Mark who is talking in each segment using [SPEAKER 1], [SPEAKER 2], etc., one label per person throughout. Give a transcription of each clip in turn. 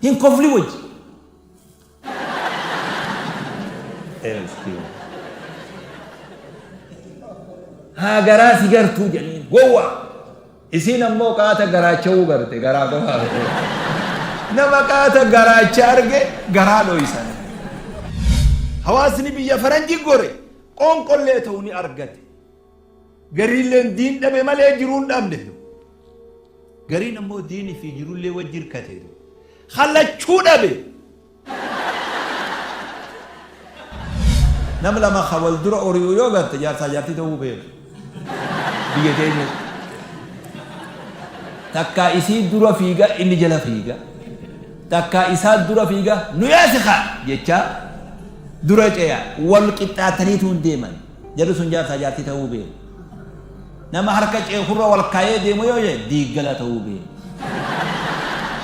[SPEAKER 1] Hin kofli wajji. Ee miskiina. Haa garaa si gartuu jedhaniin gowwaa. Isiin ammoo qaata garaacha'uu garte garaa qofaa fedhe. Nama qaata garaacha arge garaa dhoysan. Hawaasni biyya faranji gore qoonqollee ta'u ni argate. Gariilleen diin dhabe malee jiruu hin dhabne. Gariin ammoo diini fi jirullee wajji hirkate. Kalachuu dhabe. Nam lama ka wal dura ori'u yoo garte jaarsaa jaartii ta'uu beeku. Biyya teenya. Takkaa isii dura fiiga inni jala fiiga. Takkaa isaa dura fiiga nu yaasi kaa jechaa dura ceya wal qixxaataniitu hin deeman. Jarri sun jaarsaa jaartii ta'uu beeku. Nama harka ceekurra wal kaayee deemu yoo jedhe diiggala ta'uu beeku.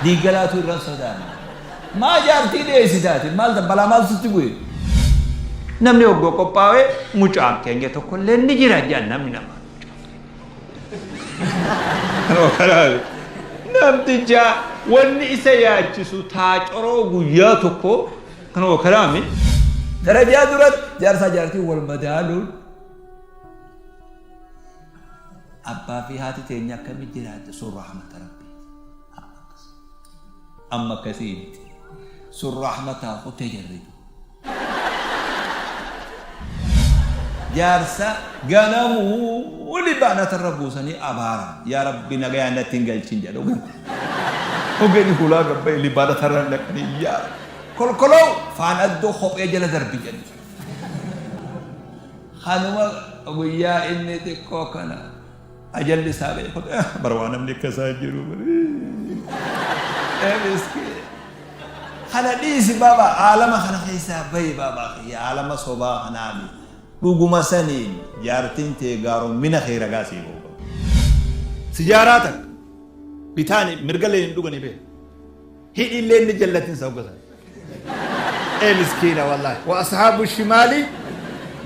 [SPEAKER 1] Diiggalaatu irra hin sodaanne. Maa jaartii dheessita ati? Maal balaa maaltu sitti bu'e? Namni hoggoo qophaa'e mucaan keenya tokkollee ni jira jedhan namni nama. Namticha wanni isa yaachisu taacoroo guyyaa tokko kanuma kanaami. Darajaa duratti jaarsaa jaartiin wal madaaluun abbaa fi haati teenya akkamitti jiraatte sun rahmata rabbiiti. Amma akkasii miti. Sun rahmataa kutee jarri. Jaarsa ganamuu libaanatarra buusanii abaaran. Yaa Rabbi nagayaan natti hin galchin jedha. Hogeen hulaa gabbaye libaanatarra naqanii yaa kolkoloo faan addoo kophee jala darbi jedhu. Kanuma guyyaa inni xiqqoo kana ajalli isaa ga'e kun bara waa namni akka isaa jiru. Ee miskiin. Kana dhiisi baaba aalama kana keessaa bahi baaba kiyya aalama sobaa kanaami dhuguma saniin jaartiin tee gaaroommina kee ragaa sii ba'uu qabdi. Sijaaraa takka bitaani mirgallee hin dhugani bee hidhiillee inni jallatin sa hogga sana. Ee miskiina wallaahi wa ashaabu shimaali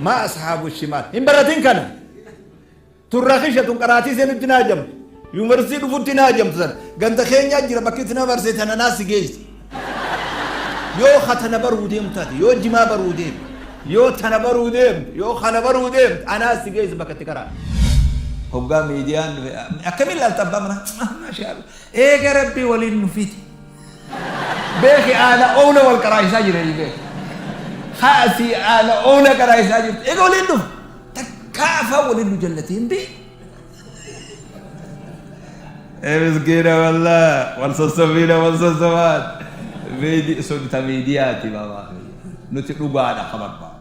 [SPEAKER 1] maa ashaabu shimaal hin baratin kana. Tun rakisha tun qaraatii seenutti hin haajamtu. Yuunivarsiitii dhufutti hin haajamtu sana. Ganda keenyaa jira bakki itti nama barsiise tana naas si geessi. Yoo ka tana baruu deemtu taate, yoo jimaa baruu deemtu, yoo tana baruu deemtu, yoo kana baruu deemtu, anaas si geessi bakka itti karaa. Hoggaa miidiyaan dhufe akkamiin ilaalta abbaa manaa? Maashaa Allah. Eega Rabbi waliin nu fide. Beeki aana oowla wal qaraa'isaa jiranii beeki. Haasii aana oowla qaraa'isaa jirtu. Eega waliin dhufe. Takkaa afaan waliin nu jallatee hin beeku. Ee miskiina wallah wal sossobiina wal sossobaan. Meedi sun ta miidiyaati baabaa nuti dhugaadha ka barbaadu.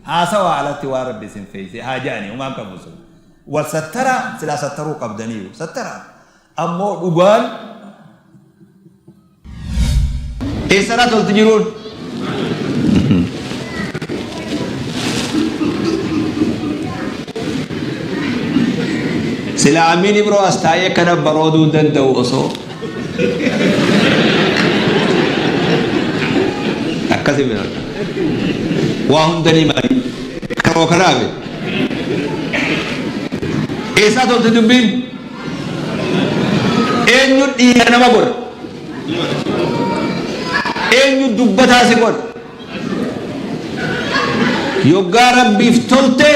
[SPEAKER 1] Haasawaa alatti waan rabbi isin feeyse haa ja'anii humaan qabu sun. Wal sattaraa silaa sattaruu qabdaniiyu sattaraa. Ammoo dhugaan Eessarraa tolti jiruun? Sila Amiin Ibroo as taa'ee akkana barooduu hin danda'u osoo. Akkasi bira. Waa hunda ni mali. Karoo kanaafi. Eessaa tolti dubbiin? Eenyu dhiira nama godha? Eenyu dubbataa si godha? Yoggaa Rabbiif tolte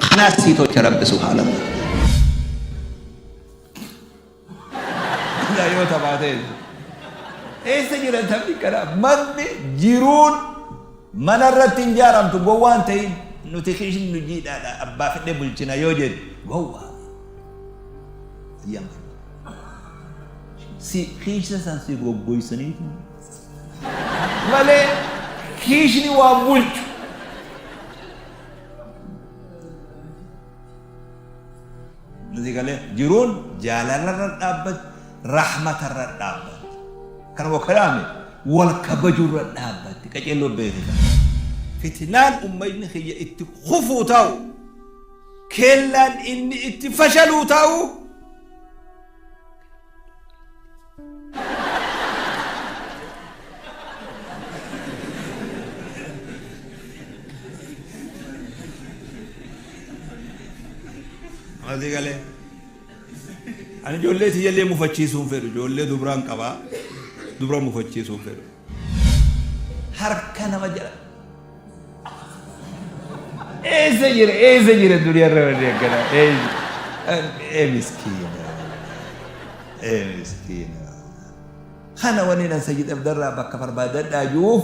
[SPEAKER 1] kanaas sii tolcha Rabbi subhaanahu wa ta'ala. Yoo taphaa ta'e eessa jira taphni kanaa? Manni jiruun mana irratti hin jaaramtu gowwaa hin ta'in nuti kiishin nu jiidhaadha abbaa fedhe bulchina yoo jedhu gowwaa. Ayyaan si kiisha san si goggoysaniitu malee kiishni waan bulchu. Nuti galee jiruun jaalalarra dhaabbatti, rahmatarra dhaabbatti. Kanuma kalaame wal kabajurra dhaabbatti. Qaceelloo beekita. Fitnaan ummatni kiyya itti kufuu taa'u, keellaan inni itti fashaluu taa'u, Asii galee. Ani ijoollee tiyyallee mufachiisuu hin fedhu. Ijoollee dubraan qabaa. Dubra mufachiisuu fedhu. Harka nama jala. Eessa jira eessa jira duniyaa irra wanni akkanaa eessa ee miskiina ee miskiina. Kana wanni nan Sayyid Abdarraa bakka barbaadadhaa jiruuf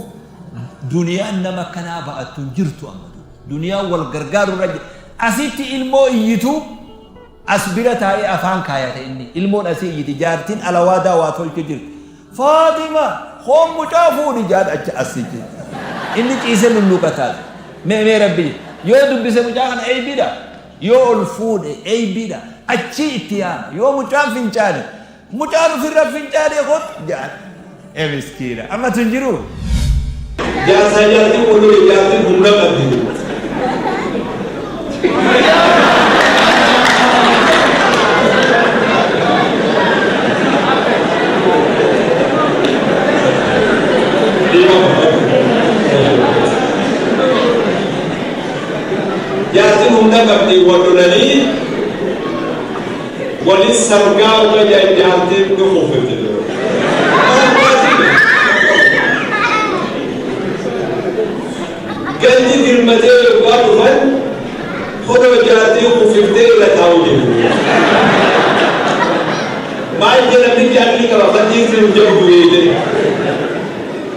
[SPEAKER 1] duniyaan nama akkanaa ba'attu hin jirtu amma duniyaan wal gargaaru irra asitti ilmoo iyyitu as bira taa'ee afaan kaayata inni ilmoon asii iyyiti jaartiin alawaadaa waa tolche jirti Faaxima hoon mucaa fuudhi jaan achi asii inni ciise lulluqataa mee mee rabbi yoo dubbise mucaa kana eeybiidha yoo ol fuudhe eeybiidha achii itti yaama yoo mucaan fincaane mucaan ofirra fincaane kot jaan ee miskiina amma tun jiru.
[SPEAKER 2] Jaarsaa jaartiin wal lole jaartiin humna qabdi. Jaartiin humna qabdi wal lolanii walin sargaa uga jaartiin ni kuffifte. Gandi dirmatee yoggaa dhufan kunoo jaartiin kuffiftee irra taa'u jiru. Maal jedhamni jaartii qaba fatiin sun jabdu beekte.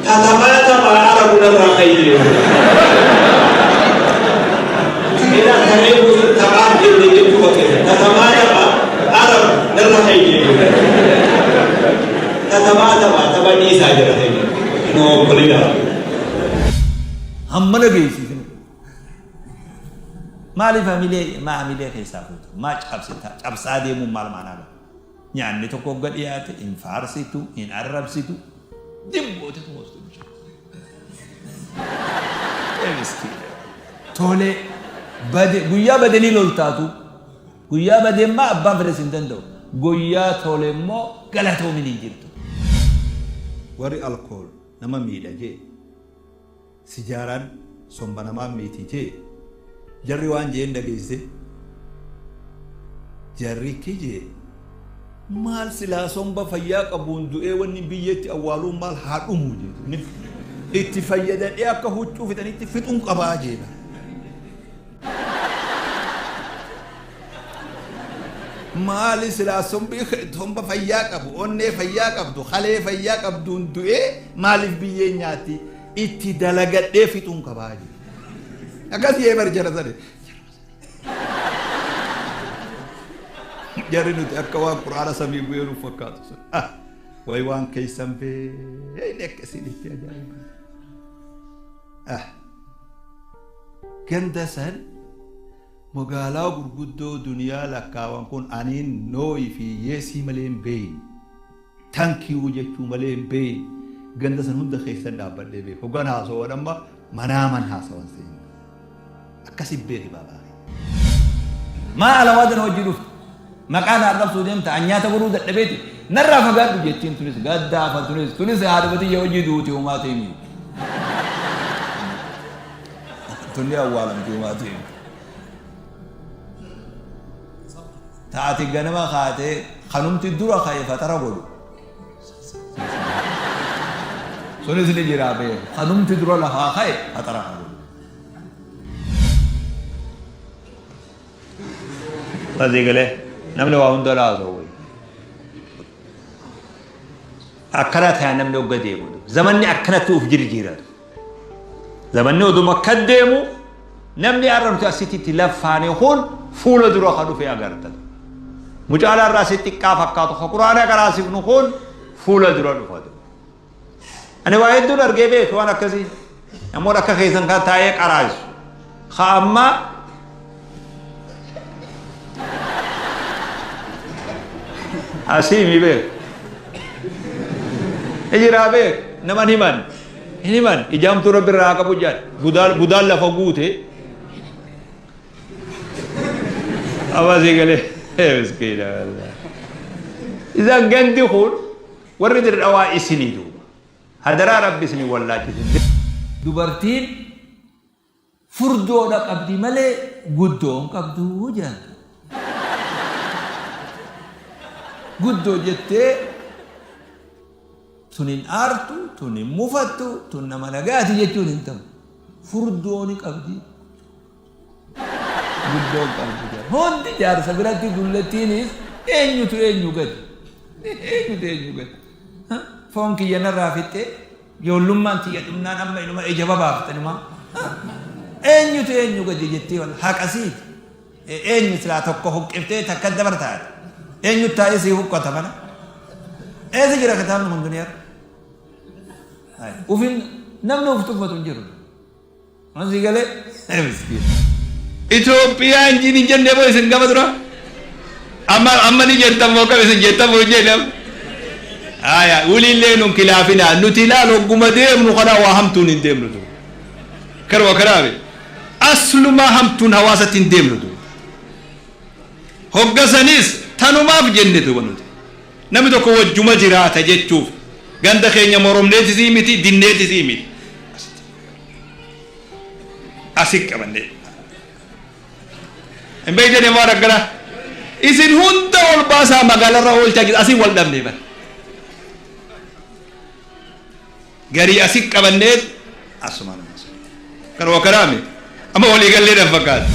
[SPEAKER 2] Tatamaa taphaa arabu narraa kayyee. Ila taree gosa taphaa jenne jechuu fakkeessa. Tatamaa taphaa arabu narra kayyee. Tatamaa taphaa tapha dhiisaa jira keenya. Noo obbolidhaa.
[SPEAKER 1] Hammana geessisinu. Maaliif hamilee maa hamilee keessaa fuuta? Maa cabsita? Cabsaa deemuun maal maanaa qaba? Nyaanni tokko hogga dhiyaate hin faarsitu, hin arrabsitu, dibbootitu moostu bishaan. Ee miskiina. Tole bade guyyaa badanii loltaatu. Guyyaa bade immoo abbaan fedhes hin danda'u. Guyyaa tole immoo galatoomin hin jirtu.
[SPEAKER 3] Warri alkool nama miidha jee sijaaraan somba namaa miiti jee jarri waan jeen dhageesse jarri kijee maal silaa somba fayyaa qabuun du'ee wanni biyyeetti awwaaluun maal haa dhumuu jeetu itti fayyadadhee akka huccuu fixanitti fixuun qabaa jeedha. Maali silaa sombi somba fayyaa qabu onnee fayyaa qabdu kalee fayyaa qabduun du'ee maaliif biyyeen nyaatti itti dalagadhee fixuun qabaa jedhe. Akkas jee bar jara sani. Jarri nuti akka waan quraana samii bu'ee nuuf fakkaatu sun. Ah, wayi waan keessan beekne akkasiin itti ajaa'iba. Ah, ganda san magaalaa gurguddoo duniyaa lakkaawan kun aniin nooyi fi yeesii malee hin beeyne. Thank you jechuu malee hin beeyne. Ganda san hunda keessan dhaabbadhee beeku. Hoggaan haasawan amma manaaman haasawan seeni. Akkasin beeki baabaa.
[SPEAKER 1] Maa alawaadan hojii dhufte? Maqaa na arrabsuu deemta an nyaata godhuu dadhabeeti narraa fagaadhu jettiin tunis gaddaafa tunis tunis haadha tiyya hojii duuti homaa teemi. Tunni awwaalamti homaa teemi. Taati ganama kaatee kanumti dura ka'e fatara godhu. Sunis ni jira beeku. Kanumti dura lafaa ka'e fatara godhu. Asii galee namni waa hunda laasoo wayi. Akkana ta'e namni hogga deemu. Zamanni akkanatti uf jirjiiratu. Zamanni oduma akka deemu namni har'a nuti asitti itti laffaane kun fuula dura ka dhufe agartan. Mucaan har'a asitti xiqqaa fakkaatu ka quraana qaraasifnu kun fuula dura dhufatu. Ani waa hedduun argee beeku waan akkasii. Namoota akka keessan kan taa'ee qaraasu. Ka ammaa asii mi beeku. Ijiraa beeku nama hin himan. Hin himan ijaamtuu rabbi irraa haa qabu jedhan. Budaan budaan lafa guute. Amma asii galee miskiina wallahi. Isaan gandi kun warri dirdhawaa isinii duuba. Hadaraa rabbi isinii wallaalchise. Dubartiin furdoodha qabdi malee guddoo hin qabdu jedhan. Guddoo jettee Tun hin aartu, tun hin mufattu, tun nama nagaati jechuun hin ta'u. Furdoo ni qabdi. Guddoo hin qabdu jedha. Hundi jaarsa biratti dullattiinis eenyutu eenyu gadi? Eenyutu eenyu gadi? Foon kiyya narraa fixxee ijoollummaan tiyya dhumnaan amma inuma ija babaafte inuma. Eenyutu eenyu gadi jettee wal haqa siiti. Eenyu silaa tokko huqqiftee takka dabartaati. Eenyu taa'ee sii huqqata mana? Eessa jira kitaabni kun duniyaarra? Ufin namni uf tuffatu hin jiru. Waan sii galee? Miskiin.
[SPEAKER 3] Itoophiyaan jin hin jenne moo isin gama dura? Amma amma ni jettan moo kam isin jettan moo hin jenne amma? Haya wulillee nun kilaafinaa nuti ilaal hogguma deemnu kana waa hamtuun hin deemnu tu. Karuma kanaafi aslumaa hamtuun hawaasatti hin deemnu tu. Hogga sanis tanumaaf jenne duuba nuti. Namni tokko wajjuma jiraata jechuuf ganda keenya moromneetisii miti dinneetisii miti. Asi qabanne. Hin beeytanii waan akkana. Isin hunda ol baasaa magaalarra oolchaa jira asiin wal dhabne bara. Garii asi qabannee asumaan. Kanuma kanaami. Amma walii gallee dhan fakkaata.